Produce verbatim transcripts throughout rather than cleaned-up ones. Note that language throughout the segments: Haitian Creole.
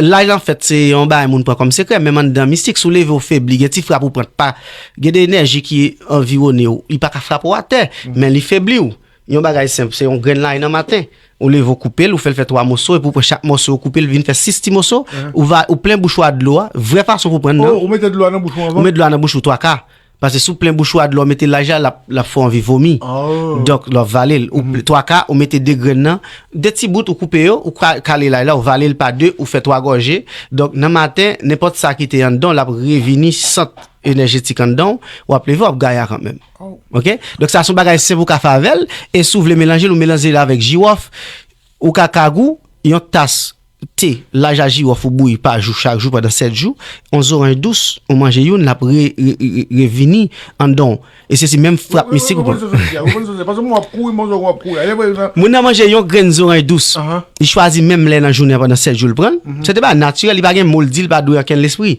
Lay lan fèt se yon bagay moun pran kòm sekrè, menm anndan mistik, si w leve w febli, gen ti frap ou pran, pa, gen de enèji ki anviwone w, li pa ka frape w atè, men li febli w. Yon bagay senp, se yon grenn lay nan maten. Ou leve w koupe l, ou fè l fè twa moso, epi w pran chak moso, ou koupe l, vin fè sis ti moso, ou va, ou plen bouch ou a dlo a, vrè fason pou pran nan. Ou mete dlo a nan bouch ou Ou anvan? Met dlo a nan bouch ou twa ka. Paske si w plen bouch ou a dlo, ou mete lay la, l ap, l ap fè w anvi vomi. Oh. Donk, lè w vale l, ou twa ka, ou mete de grenn nan, de ti bout, ou koupe yo, ou ka- kale lay la, ou vale l pa de, ou fè twa gòje. Donk, nan maten, nenpòt sa ki te anndan w, l ap revini sant enèjetik anndan w, w ap leve, w ap gaya kanmenm. Oh. Ok? Donk, sa se yon bagay senp ou ka fè avè l, e si w vle melanje l, ou melanje l avèk jiwòf, ou ka kagou, yon tas te, laj a jiwòf ou bouyi pa jou, chak jou, pandan sèt jou, yon zoranj dous, ou manje youn, l ap re, re, re, revini anndan w. E se si menm frap mistik ou pran. Ou konn sa w fè, ou konn sa w fè. Paske mwen w ap kouri, mwen w ap kouri. Alè, pa egzanp. Moun nan manje yon grenn zoranj dous. Ahan. Li chwazi menm lè nan jounen an pandan sèt jou l pran l. Se te bagay natirèl, li pa gen mo l di, li pa dwe ankenn lespri.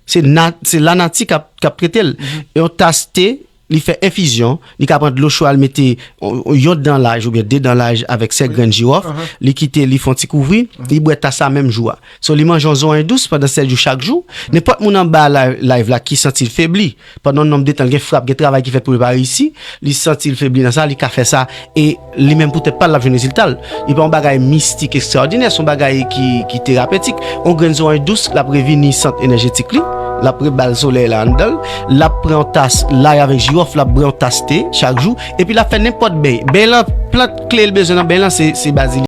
Se na, se lanati k ap, k ap trete l. Yon tas te, li fè enfizyon, li ka pran dlo cho a, l mete yon, yon dan laj oubyen de dan laj avèk sèk grenn jiwòf, li kite, li fè yon ti kouvri, li bwè tas la menm jou a. So, li manje yon zoranj dous pandan sèt jou chak jou. Nenpòt moun anba live, live la ki santi l febli, pandan yon nonb de tan, l gen frap, gen travay ki fèt pou li pa reyisi, li santi l febli nan sa, li ka fè sa, e li menm pou tèt pa l, l ap jwenn rezilta l. Li pa yon bagay mistik ekstraòdinè, se yon bagay ki, ki terapetik. Yon grenn zoranj dous, l ap revini sant enèjetik li, l ap rebal solèy la anndan l, l ap pran yon tas lay avèk jiwòf, l ap bwè yon tas te chak jou, epi l ap fè nenpòt bèy. Bèy lan, plant kle l bezwen nan bèy lan, se, se bazilik.